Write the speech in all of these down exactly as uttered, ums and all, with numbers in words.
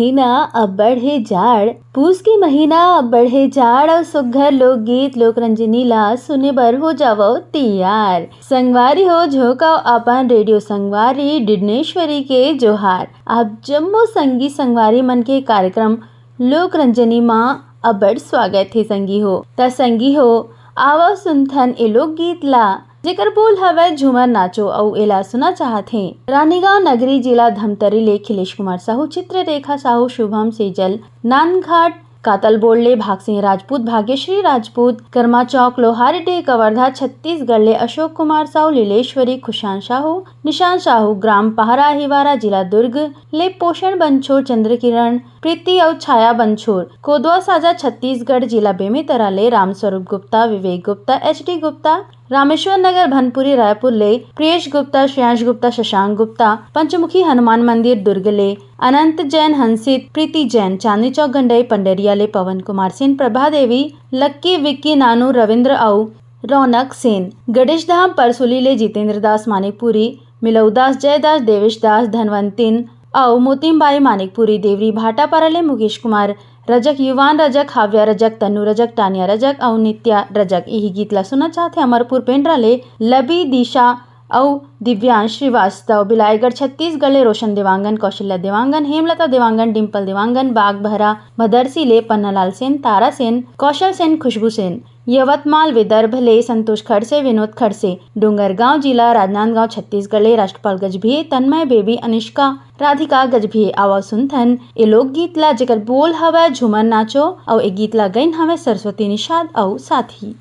महीना अब्बड़ हे जाड़, पूस के महीना अब्बड़ हे जाड़, अउ सुग्घर लोकगीत लोकरंजनी ला सुने बर हो जावव तियार। संगवारी हो, झोंकव अपन रेडियो संगवारी डिडनेश्वरी के जोहार। आप जम्मो संगी संगवारी मन के कार्यक्रम लोकरंजनी मा अब्बड़ स्वागत हे संगी हो। त संगी हो, आवव सुनथन ए लोकगीत ला, जेकर बोल हवय झूमर नाचो, अउ एला सुना चाहत हे रानीगांव नगरी, जिला धमतरी ले खिलेश कुमार साहू, चित्ररेखा साहू, शुभम सेजल, नांदघाट कातलबोड़ ले भागसिंह राजपूत, भाग्यश्री राजपूत, कर्मा चौक, लोहारी डे, कवर्धा, छत्तीसगढ़ ले अशोक कुमार साहू, लीलेश्वरी, खुशान साहू, निशान साहू, ग्राम पहरा अहिवारा, जिला दुर्ग ले पोषण बंछोर, चंद्रकिरण, प्रीति अउ छाया बंछोर, कोदवा साजा, छत्तीसगढ़, जिला बेमेतरा ले रामस्वरूप गुप्ता, विवेक गुप्ता, एच डी गुप्ता, रामेश्वर नगर भनपुरी रायपुर ले प्रियेश गुप्ता, श्रेयांश गुप्ता, शशांक गुप्ता, पंचमुखी हनुमान मंदिर दुर्ग ले अनंत जैन, हंसित, प्रीति जैन, चांदनी चौक गंडई पंडरिया ले पवन कुमार सेन, प्रभा देवी, लक्की, विक्की, नानू, रविंद्र अउ रौनक सेन, गणेश धाम परसोली ले जितेंद्र दास मानिकपुरी, मिलऊ दास, जय दास, देवेश दास, धनवंतिन अउ मोतिम बाई मानिकपुरी, देवरी भाटापारा ले मुकेश कुमार रजक, युवान रजक, हाव्या रजक, तन्नू रजक, टानिया रजक अउ नित्या रजक। इही गीत ला सुनना चाहथे अमरपुर पेंड्रा ले लबी, दिशा अउ दिव्यांश श्रीवास्तव, बिलाईगढ़ छत्तीसगढ़ ले रोशन देवांगन, कौशल्या देवांगन, हेमलता देवांगन, डिम्पल देवांगन, बागबहरा मदरसी ले पन्नालाल सेन, तारा सेन, कौशल सेन, खुशबू सेन, यवतमाल विदर्भ ले संतोष खड़से, विनोद खड़से, डोंगरगांव जिला, राजनांदगांव छत्तीसगढ़ ले राष्ट्रपाल गजभिये, तन्मय, बेबी, अनुष्का, राधिका गजभिये। आवा सुनथन ए लोकगीत ला, जेकर बोल हवय झूमर नाचो, अउ ए गीत ला गइन हवय सरस्वती निषाद अउ साथी।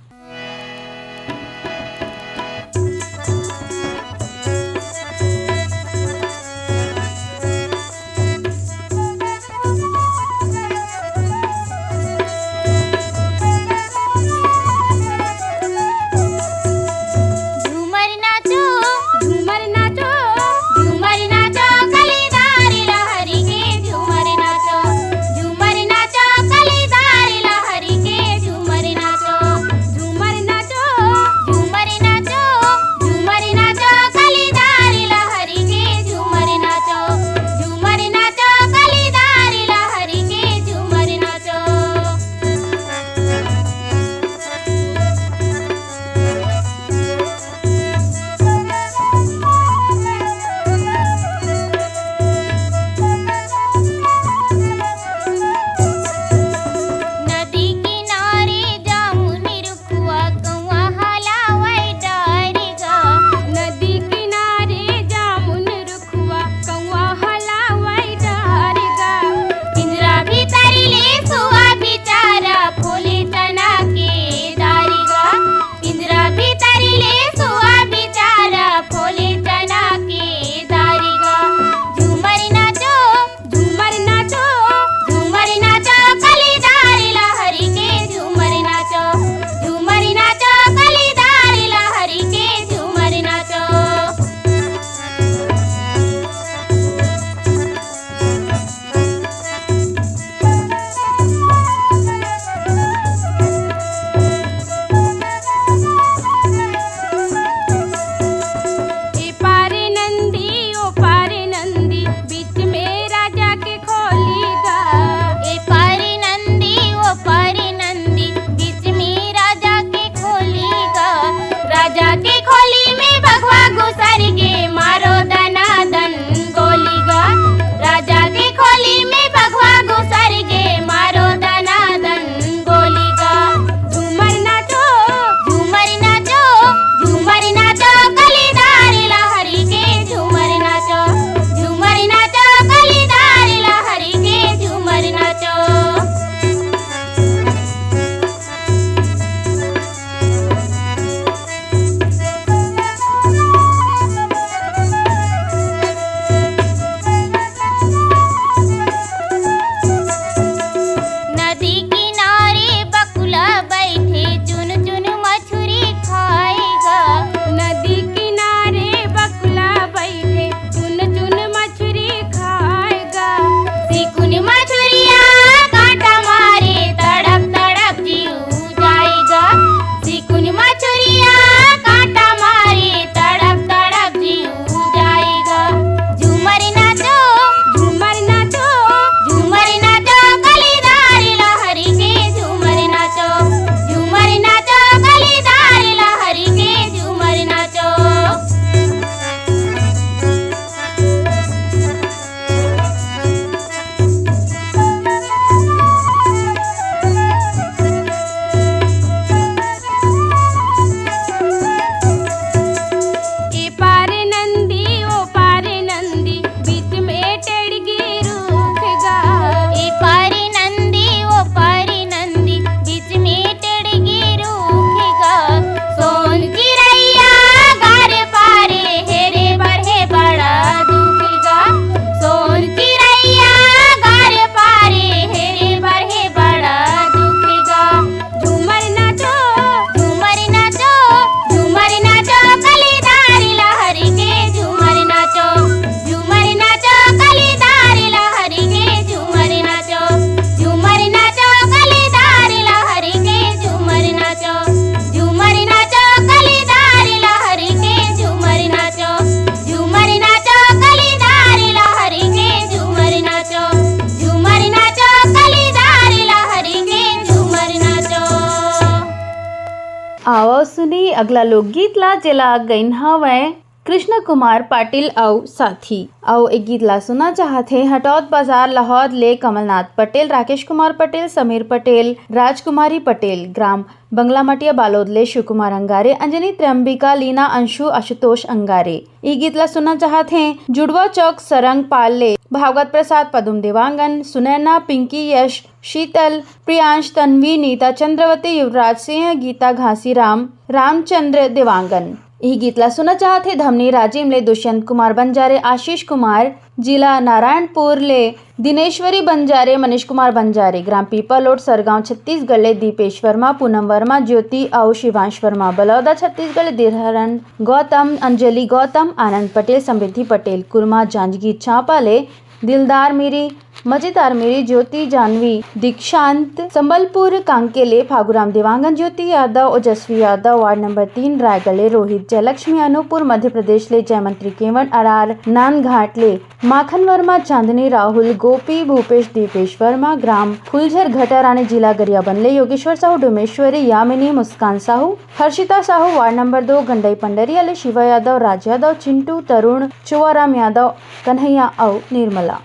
आवव सुनी अगला लोकगीत ला, जेला गइन हवय कृष्ण कुमार पाटिल अउ साथी। अउ ए गीत ला सुनना चाहत हे हटौत बाजार लाहौद ले कमलनाथ पटेल, राकेश कुमार पटेल, समीर पटेल, राजकुमारी पटेल, ग्राम बंगला मटिया बालोद ले शिव कुमार अंगारे, अंजनी त्र्यंबिका, लीना अंशु, आशुतोष अंगारे। ए गीत ला सुनना चाहत हे जुड़वा चौक सरंग पाल ले भागवत प्रसाद, पदुम देवांगन, सुनैना, पिंकी, यश, शीतल, प्रियांश, तन्वी, नीता चंद्रवती, युवराज सिंह, गीता घासीराम, रामचंद्र देवांगन। इही गीत ला सुनना चाहत हे धमनी राजिम ले दुष्यंत कुमार बंजारे, आशीष कुमार, जिला नारायणपुर ले दिनेश्वरी बंजारे, मनीष कुमार बंजारे, ग्राम पीपलोड, सरगांव, छत्तीसगढ़ ले दीपेश वर्मा, पूनम वर्मा, ज्योति अउ शिवांश वर्मा, बलौदा, छत्तीसगढ़ ले दिलहरन गौतम, अंजलि गौतम, आनंद पटेल, समृद्धि पटेल, कुरमा, जांजगीर चांपा ले दिलदार मेरी, मजेदार मेरी, ज्योति, जानवी, दीक्षांत, संबलपुर कांके ले फागुराम देवांगन, ज्योति यादव, ओजस्वी यादव, वार्ड नंबर तीन, रायगढ़ ले रोहित, जयलक्ष्मी, अनूपपुर मध्य प्रदेश ले जयमंत्री केवट, अरार नांदघाट ले माखन वर्मा, चांदनी, राहुल, गोपी, भूपेश, दीपेश वर्मा, ग्राम फुलझर घटारानी, जिला गरियाबंद ले योगेश्वर साहू, डोमेश्वरी, यामिनी, मुस्कान साहू, हर्षिता साहू, वार्ड नंबर दो, गंडई पंडरिया ले शिवा यादव, राज यादव, चिंटू, तरुण, चुवाराम यादव, कन्हैया अउ निर्मला।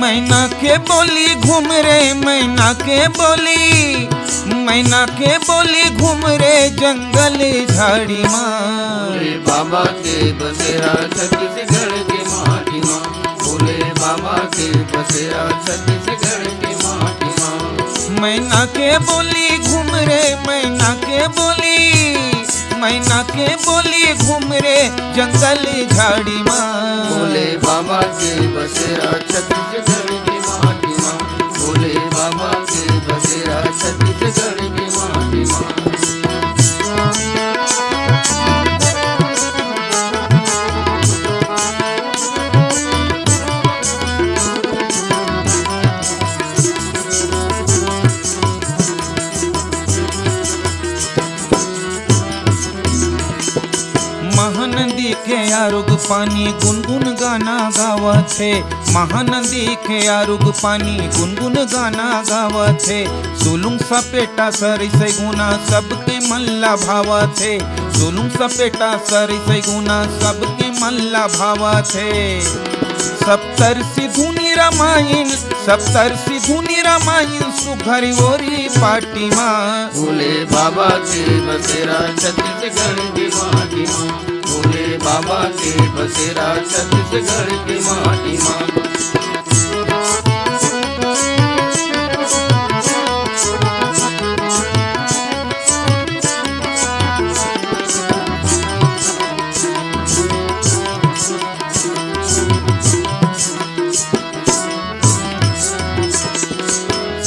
मैना के बोली घूम रे, मैना के बोली, मैना के बोली घूम रे जंगल झाड़ी मा। भोले बाबा के बसेरा छत्तीसगढ़ के माटी मा। भोले बाबा के बसेरा छत्तीसगढ़ के माटी मा। मैना के बोली घूम रे, मैना के बोली, मैना के बोली घूम रे जंगल झाड़ी मा। भोले बाबा के बसेरा छत्तीसगढ़ के माटी मा। भोले बाबा के बसेरा छत्तीसगढ़ के माटी मा। महानदी के आरुग पानी गुनगुन गाना गावत हे। महानदी के आरुग पानी गुनगुन गाना गावत हे। सुलुंग सपेटा सरिसै गुना सबके मन ला भावत हे। सुलुंग सपेटा सरिसै गुना सबके मन ला भावत हे। सप्तर्षि धुनि रमाइन, सप्तर्षि धुनि रमाइन सुघर ओरी पाटी मा। भोले बाबा के बसेरा छत्तीसगढ़ के माटी मा। भोले बाबा के बसेरा छत्तीसगढ़ के माटी मा।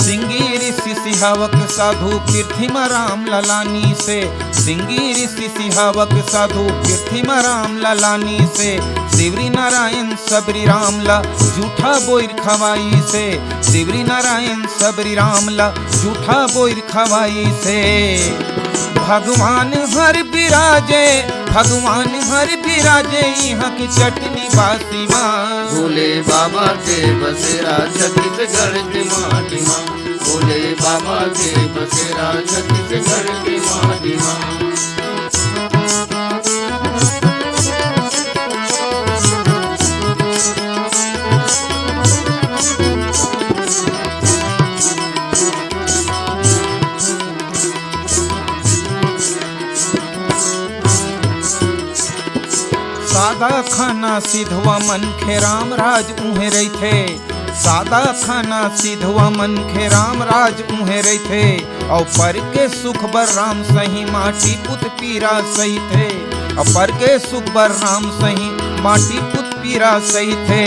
सिंगी ऋषि सिहावक साधु पृथ्वी म राम ललानी से। सिंगी ऋषि सिहावक साधु पृथ्वी म राम ललानी से। सिवरी नारायण सबरी राम ला जूठा बोइर खवाई से। सिवरी नारायण सबरी राम ला जूठा बोइर खवाई से। भगवान हर बिराजे, भगवान हर बिराजे, इहाँ के चटनी बासी मा। भोले बाबा के बसेरा छत्तीसगढ़ के माटी मा। भोले बाबा के बसेरा छत्तीसगढ़ के माटी मा। सादा खाना सिधवा मनखे राम राज उहें रहिथे। सादा खाना सिधवा मनखे राम राज उहें रहिथे। अउ पर के सुख बर राम सही माटी पुत पीरा सहिथे। अउ पर के सुख बर राम सही माटी पुत पीरा सहिथे।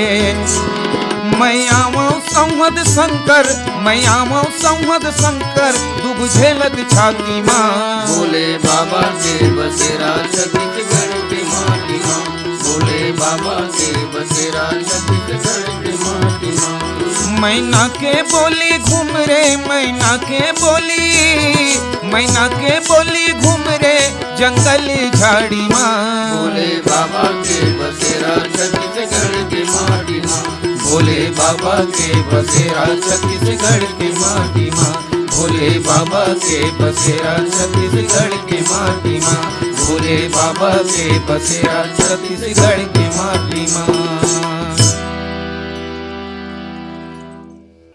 मैं आवंव संवद शंकर, मैं आवंव संवद शंकर, दुख झेलत छाती मा। भोले बाबा के बसेरा छत्तीसगढ़ के माटी मा। भोले बाबा के बसेरा छत्तीसगढ़ के माटी मा। मैना के बोली घूम रे, मैना के बोली, मैना के बोली घूम रे जंगल झाड़ी मा। भोले बाबा के बसेरा छत्तीसगढ़ के माटी मा। भोले बाबा के बसेरा छत्तीसगढ़ के माटी मा। भोले बाबा के बसेरा छत्तीसगढ़ के माटी मा। भोले बाबा के बसेरा छत्तीसगढ़ के माटी मा।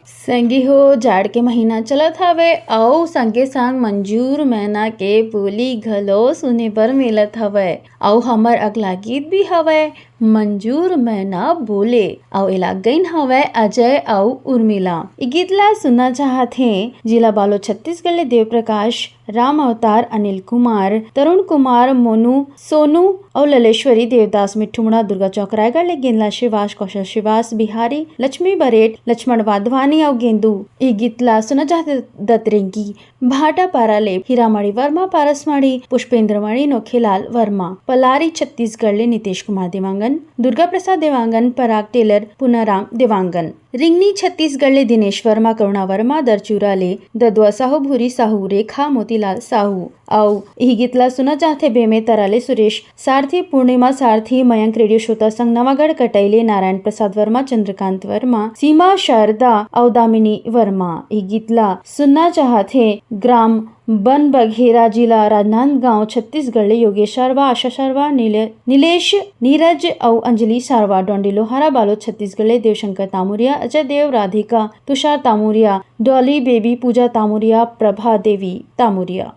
संगी हो, जाड़ के महीना चलत हवे अउ संगे संग मंजूर मैना के बोली घलो सुने बर मिलत हवय। अउ हमर अगला गीत भी हवय, मंजूर मैना बोले, अउ एला गइन हवय अजय अउ उर्मिला। ए गीत ला सुनना चाहत हे जिला बालोद छत्तीसगढ़ ले देव प्रकाश, राम अवतार, अनिल कुमार, तरुण कुमार, मोनू, सोनू अउ ललेश्वरी देवदास, मिट्ठू मुड़ा, दुर्गा चौक रायगढ़ ले गेंदला श्रीवास, कौशल श्रीवास, बिहारी, लक्ष्मी बरेट, लक्ष्मण वाधवानी अउ गेंदू। ए गीत ला सुना चाहत दतरेंगी भाटापारा ले हीरामणि वर्मा, पारसमणि, पुष्पेंद्रमणि, नोखेलाल वर्मा, पलारी छत्तीसगढ़ ले नितेश कुमार देवांगन, दुर्गा प्रसाद देवांगन, पराग टेलर, पुनाराम देवांगन। रिंगनी छत्तीसगढ़ ले दिनेश वर्मा, करुणा वर्मा, दरचूरा ले ददुआ साहू, भूरी साहू, रेखा, मोतीलाल साहू। अउ इही गीत ला सुना चाहथे बेमेतरा ले सुरेश सारथी, पूर्णिमा सारथी, मयंक रेडियो श्रोता संघ नवागढ़ कटई ले नारायण प्रसाद वर्मा, चंद्रकांत वर्मा, सीमा शारदा अउ दामिनी वर्मा। इही गीत ला सुनना चाहथे ग्राम बन बघेरा, जिला राजनांदगांव, छत्तीसगढ़ ले योगेश सारवा, आशा सारवा, नीले-, नीलेश, नीरज अउ अंजलि सारवा, डोंडी लोहारा बालोद छत्तीसगढ़ ले देवशंकर तामुरिया, अजय देव, राधिका, तुषार तामुरिया, डॉली बेबी, पूजा तामुरिया, प्रभा देवी तामुरिया।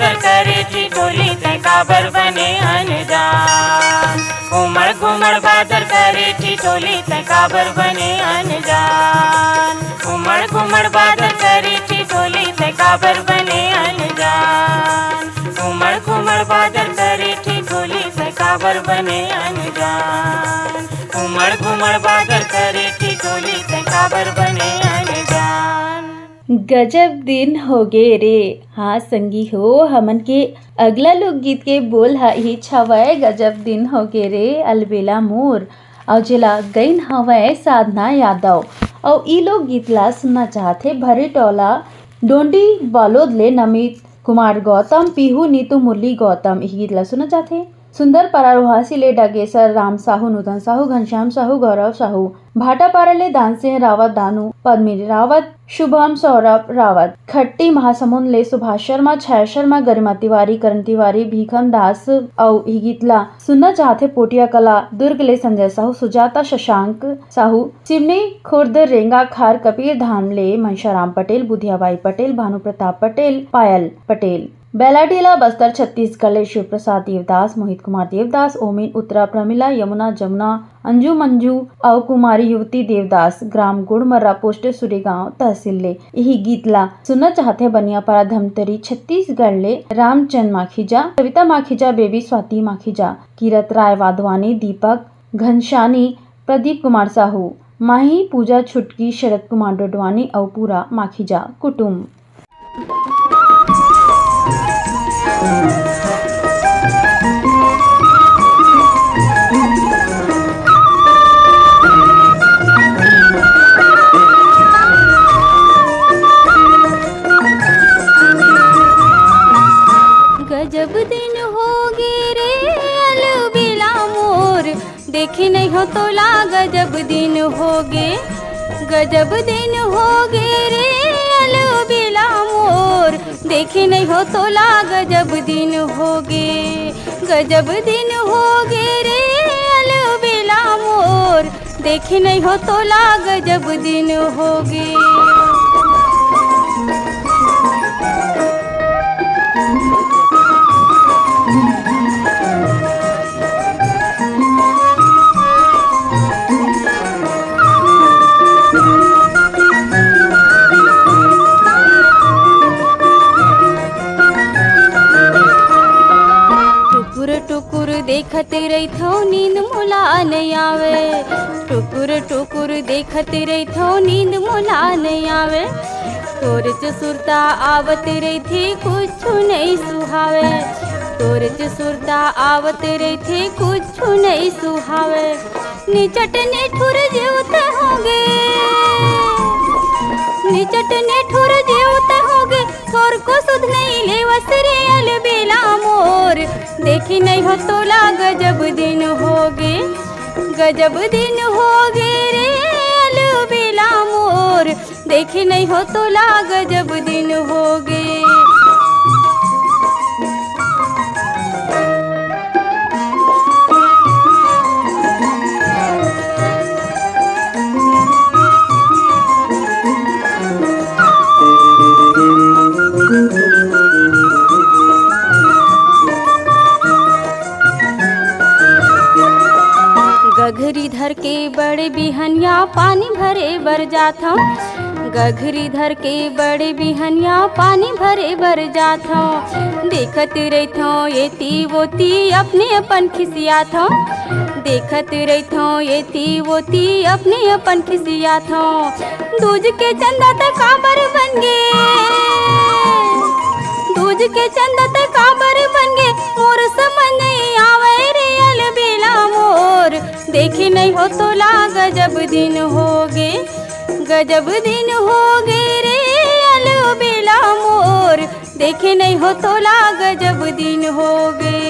करे ठिठोली तैं काबर बने अनजान। उमड़ घुमड़ बादर करे ठिठोली तैं काबर बने अनजान। उमड़ घुमड़ बादर करे ठिठोली तैं काबर बने अनजान। उमड़ घुमड़ बादर करे ठिठोली तैं काबर बने अनजान। उमड़ घुमड़ बादर करे ठिठोली तैं काबर बने अनजान। गजब दिन होगे रे। हाँ संगी हो, हमन के अगला लोकगीत के बोल ह इहीच हवय, गजब दिन होगे रे अलबेला मोर, अउ जेला गइन हवय साधना यादव। अउ ई लोकगीत ला सुनना चाहथे भरे टोला डोंडी बालोद ले नमित कुमार गौतम, पीहू, नीतू, मुरली गौतम। इही गीत ला सुनना चाहथे सुंदर परारुहासी ले डगेसर राम साहू, नूतन साहू, घनश्याम साहू, गौरव साहू, भाटापारा ले दानसिंह रावत, दानू, पद्मिनी रावत, शुभम, सौरभ रावत, खट्टी महासमुंद ले सुभाष शर्मा, छाया शर्मा, गरिमा तिवारी, करण तिवारी, भीखम दास। अउ इही गीत ला सुनना चाहथे पोटिया कला दुर्ग ले संजय साहू, सुजाता, शशांक साहू, सिवनी खुर्द, रेंगा खार, कबीर धाम ले मनशाराम पटेल, बुधियाबाई पटेल, भानु प्रताप पटेल, पायल पटेल। बैलाडीला बस्तर छत्तीसगढ़ ले शिव प्रसाद देवदास, मोहित कुमार देवदास, ओमिन उत्तरा, प्रमिला, यमुना, जमुना, अंजू मंजू अउ कुमारी युवती देवदास, ग्राम गुड़मर्रा, पोस्ट सुरेगांव तहसील ले इही गीत ला सुनना चाहथे बनियापारा धमतरी छत्तीसगढ़ ले रामचंद माखीजा, सविता माखीजा, बेबी स्वाति माखीजा, कीरत राय वाधवानी, दीपक घनशानी, प्रदीप कुमार साहू, माही पूजा छुटकी, शरद कुमार डोडवानी अउ पूरा माखीजा कुटुम। गजब दिन होगे रे अलबेला मोर, देखे नहीं हो तोला गजब दिन होगे। गजब दिन होगे रे अलबेला मोर, देखे नहीं हो तोला गजब दिन होगे। गजब दिन होगे रे अलबेला मोर, देखे नहीं हो तोला गजब दिन होगे। टुकुर टुकुर देखत रहिथव, नींद मोला नइ आवे। टुकुर टुकुर देखत रहिथव, नींद मोला नइ आवे। तोरेच सुरता आवत रहिथे, कुछु नइ सुहावे। तोरेच सुरता आवत रहिथे, कुछु नइ सुहावे। निचट निठुर जीव ते होगे, निचट निठुर जीव ते होगे, थोरको सुध नइ लेवस रे अलबेला मोर। देखे नइ हो तोला गजब दिन होगे, गजब दिन होगे रे अलबेला मोर। देखे नइ हो तोला गजब दिन होगे। गघरी धर के बड़े बिहनिया पानी भरे बर जाथंव। गघरी धर के बड़े बिहनिया पानी भरे बर जाथंव। देखत रहिथंव एती ओती अपने अपन खिसियाथंव। देखत रहिथंव एती ओती अपने अपन खिसियाथंव। दूज के चंदा त काबर बन गे, दूज के चंदा त काबर बन गे, मोर समझ नइ आवय रे अलबेला मोर। देखे नइ हो तोला गजब दिन होगे, गजब दिन होगे रे अलबेला मोर। देखे नइ हो तोला गजब दिन होगे।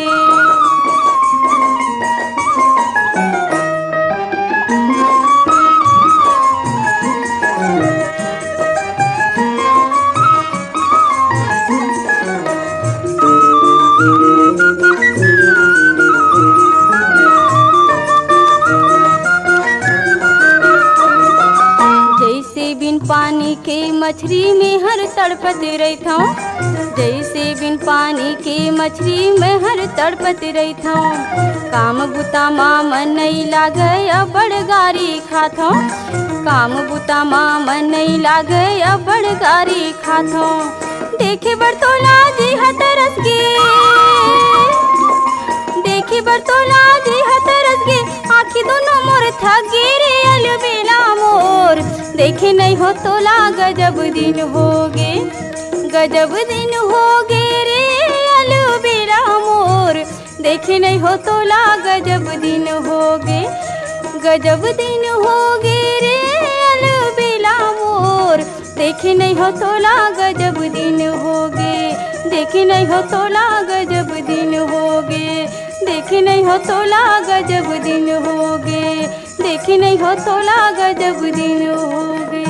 जइसे बिन पानी के मछरी में हर तड़पत रहिथौं, जइसे बिन पानी के मछरी में हर तड़पत रहिथौं। काम बुता मा मन नइ लागे, अब्बड़ गारी खाथौं। काम बुता मा मन नइ लागे, अब्बड़ गारी खाथौं। देखे बर तोला जी ह तरस गे, देखे बर तोला जी ह तरस गे, आँखी दुनो मोर थक गे रे अलबेला मोर। देखे नइ हो तोला गजब दिन होगे, गजब दिन होगे रे अलबेला मोर। देखे नइ हो तोला गजब दिन होगे, गजब दिन होगे रे अलबेला मोर। देखे नइ हो तोला गजब दिन होगे, देखे नइ हो तोला गजब दिन होगे, देखे नइ हो तोला गजब दिन होगे, देखे नइ हो तोला गजब दिन होगे।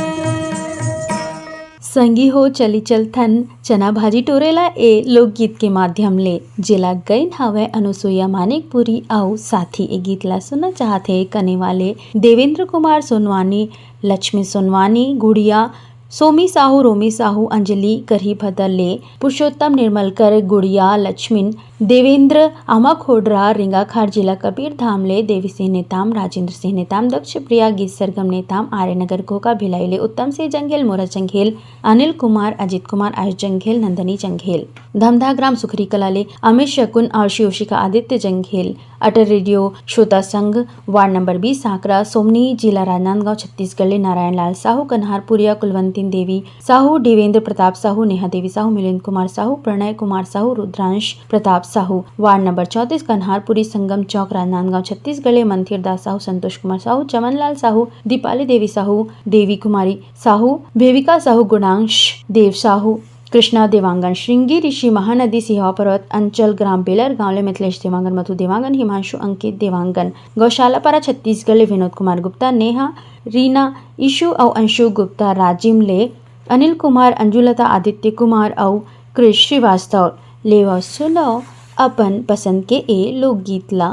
संगी हो, चली चलथन चना भाजी टोरे ला ए लोकगीत के माध्यम ले, जेला गइन हावय अनुसुईया मानिकपुरी अउ साथी। ए गीत ला सुनना चाहत हे कने वाले देवेंद्र कुमार सोनवानी, लक्ष्मी सोनवानी, गुड़िया सोमी साहू, रोमी साहू, अंजलि करही भदर ले, पुरुषोत्तम निर्मलकर, गुड़िया लक्ष्मिन, देवेंद्र आमा खोडरा, रेंगाखार जिला कबीरधाम ले, देवी सिंह नेताम, राजेंद्र सिंह नेताम, दक्ष प्रिया गीत सरगम नेताम, आर्यनगर घोका भिलाई ले, उत्तम सिंह जंघेल, मोरा जंघेल, अनिल कुमार, अजीत कुमार, आयुष जंघेल, नंदनी जंघेल, धमधा ग्राम सुखरी कला ले, अमित शकुन, आयुषी ओशिका, आदित्य जंघेल, अटल रेडियो श्रोता संघ, वार्ड नंबर बीस, सांकरा, सोमनी, जिला राजनांदगांव, छत्तीसगढ़ ले नारायण लाल साहू, कन्हारपुरिया, कुलवंतीन देवी साहू, देवेंद्र प्रताप साहू, नेहा देवी साहू, मिलिंद कुमार साहू, प्रणय कुमार साहू, रुद्रांश प्रताप साहू, वार्ड नंबर चौंतीस, कन्हारपुरी, संगम चौक, राजनांदगांव, छत्तीसगढ़ ले मंथिर दास साहू, संतोष कुमार साहू, चमन लाल साहू, दीपाली देवी साहू, देवी कुमारी साहू, भेविका साहू, गुणांश देव साहू, कृष्णा देवांगन, श्रृंगी ऋषि, महानदी, सिहावा पर्वत अंचल, ग्राम बेलर गांव ले मिथिलेश देवांगन, मधु देवांगन, हिमांशु, अंकित देवांगन, गौशाला पारा, छत्तीसगढ़ ले विनोद कुमार गुप्ता, नेहा, रीना, ईशु अउ अंशु गुप्ता, राजिम ले अनिल कुमार, अंजुलता, आदित्य कुमार अउ कृष श्रीवास्तव। लेवा सुनव अपन पसंद के ए लोकगीत ला।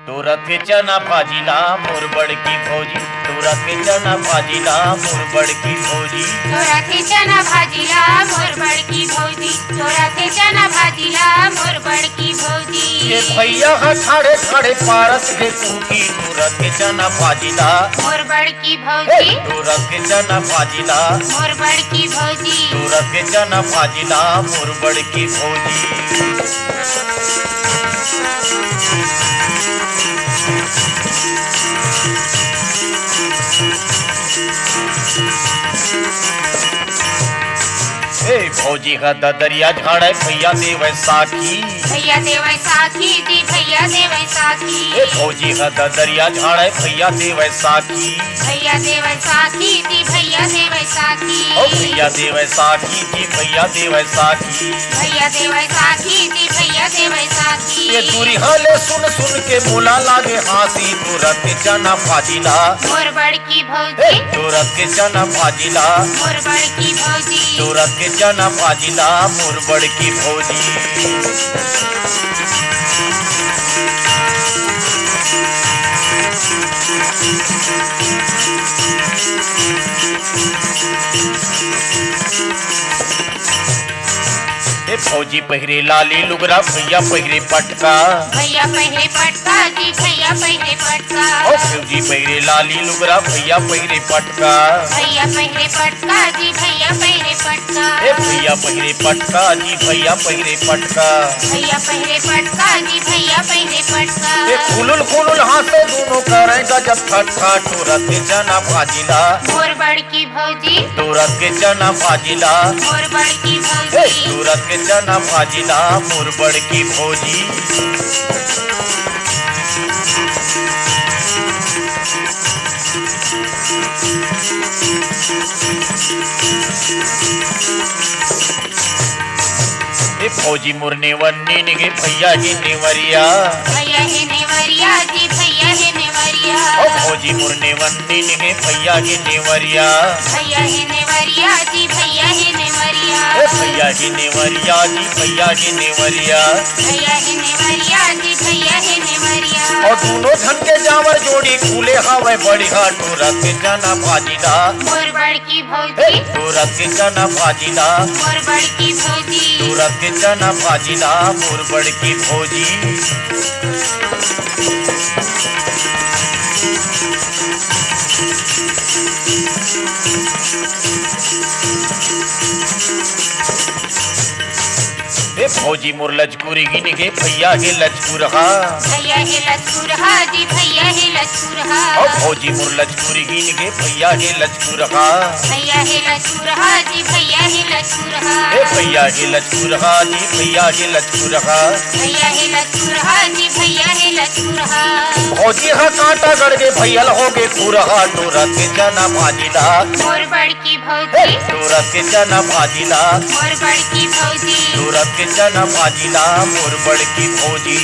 तोरा के चना भाजी ला मोर बड़की भौजी, तोरा के चना भाजी ला मोर बड़की भौजी। तोरा के चना भाजी ला मोर बड़की भौजी, तोरा के चना भाजी ला मोर बड़की भौजी। ये भैया ह ठाड़े ठाड़े पारत हे कूकी, तोरा के चना भाजी ला मोर बड़की भौजी। तोरा के चना भाजी ला मोर बड़की भौजी। तोरा के चना भाजी ला मोर बड़की भौजी। ए भौजी ह ददरिया झाड़े, भैया देवै साखी। भैया देवै साखी जी, भैया देवै साखी। ए भौजी ह ददरिया झाड़े, भैया देवै साखी। भैया देवै साखी जी, भैया देवै साखी। ओ भैया देवै साखी जी, भैया देवै साखी। भैया देवै साखी जी, भैया देवै साखी। ये दूरिहा ले सुन सुन के मोला लागे हाँसी, तोरा के चना भाजी ला मोर बड़की भौजी। तोरा के चना भाजी ला मोर बड़की भौजी। तोरा के चना भाजी ला मोर बड़की भौजी। ए भौजी पहिरे लाली लुगरा, भैया पहिरे पटका। भैया पहिरे पटका जी, भैया पहिरे पटका। ओ भौजी पहिरे लाली लुगरा, भैया पहिरे पटका। भैया पहिरे पटका जी, भैया पहिरे पटका। ए भैया पहिरे पटका जी, भैया पहिरे पटका। भैया पहिरे पटका जी, भैया पहिरे पटका। ए खुलुल खुलुल हाँसे दुनो करे गजब ठट्ठा, तोरा के चना भाजी ला मोर बड़की भौजी। तोरा के चना भाजी ला मोर बड़की भौजी। तोरा के चना भाजी ला मोर बड़की भौजी। ए भौजी मोर नेवन्नी निगे भैया ही नेवरिया। भैया ही नेवरिया जी, भैया ही नेवरिया। ओ भौजी मोर नेवन्नी निगे भैया ही नेवरिया। भैया ही नेवरिया जी, भैया ही नेवरिया। ए भैया ही नेवरिया जी, भैया ही नेवरिया। भैया ही नेवरिया जी, भैया ही नेवरिया। ओ दुनो धन के जावर जोड़ी फूले हवय बढ़िया, टूरा के चना भाजी ला। मोर बड़की भौजी। टूरा के चना भाजी ला। मोर बड़की भौजी। टूरा के चना भाजी ला, मोर बड़की भौजी। ए भौजी मोर लचकुरहिन के भैया हे लचकुरहा। भैया हे लचकुरहा जी, भैया हे लचकुरहा। ओ भौजी मोर लचकुरहिन के भैया हे लचकुरहा। भैया हे लचकुरहा जी, भैया हे लचकुरहा। ए भैया हे लचकुरहा जी, भैया हे लचकुरहा। भैया हे लचकुरहा जी, भैया हे लचकुरहा। भौजी हा कांटा गड़ के भैया ल होगे खुरहा, टूरा के चना भाजी ला। मोर बड़की भौजी। टूरा के चना भाजी ला। मोर बड़की भौजी। टूरा के चना भाजी ला, मोर बड़की भौजी।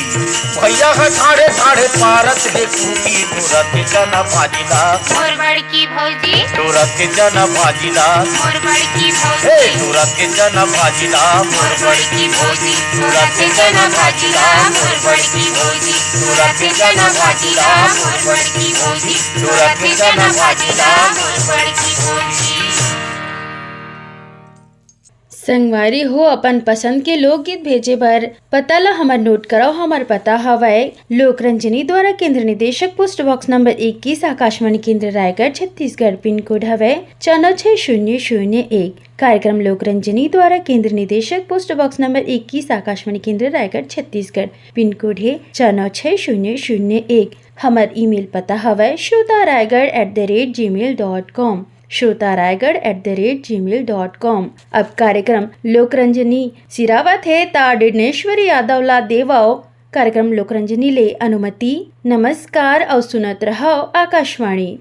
भैया ह ठाढ़े ठाढ़े पारत हे कूकी, टूरा के चना भाजी ला। मोर बड़की भौजी। टूरा के चना भाजी ला। मोर बड़की भौजी। टूरा के चना भाजी ला, मोर बड़की भौजी। टूरा के चना भाजी ला, मोर बड़की भौजी। टूरा के चना भाजी ला, मोर बड़की भौजी। टूरा के चना भाजी ला, मोर बड़की भौजी। संगवारी हो, अपन पसंद के लोकगीत भेजे बर पता ला हमर नोट करव। हमर पता हवय लोकरंजनी द्वारा केंद्र निदेशक, पोस्ट बॉक्स नंबर इक्कीस, आकाशवाणी केंद्र रायगढ़, छत्तीसगढ़। पिन कोड हवय चौनो छह शून्य शून्य एक। कार्यक्रम लोकरंजनी द्वारा केंद्र निदेशक, पोस्ट बॉक्स नंबर इक्कीस, आकाशवाणी केंद्र रायगढ़, छत्तीसगढ़। पिन कोड हे चौनो छह शून्य शून्य एक। हमर ईमेल पता हवय श्रोता Raigarh at the rate gmail dot com। श्रोता Raigarh at the rate gmail dot com। अब कार्यक्रम लोकरंजनी सिरावत हे, ता डिडनेश्वरी यादव ला देवव कार्यक्रम लोकरंजनी ले अनुमति। नमस्कार अउ सुनत रहव आकाशवाणी।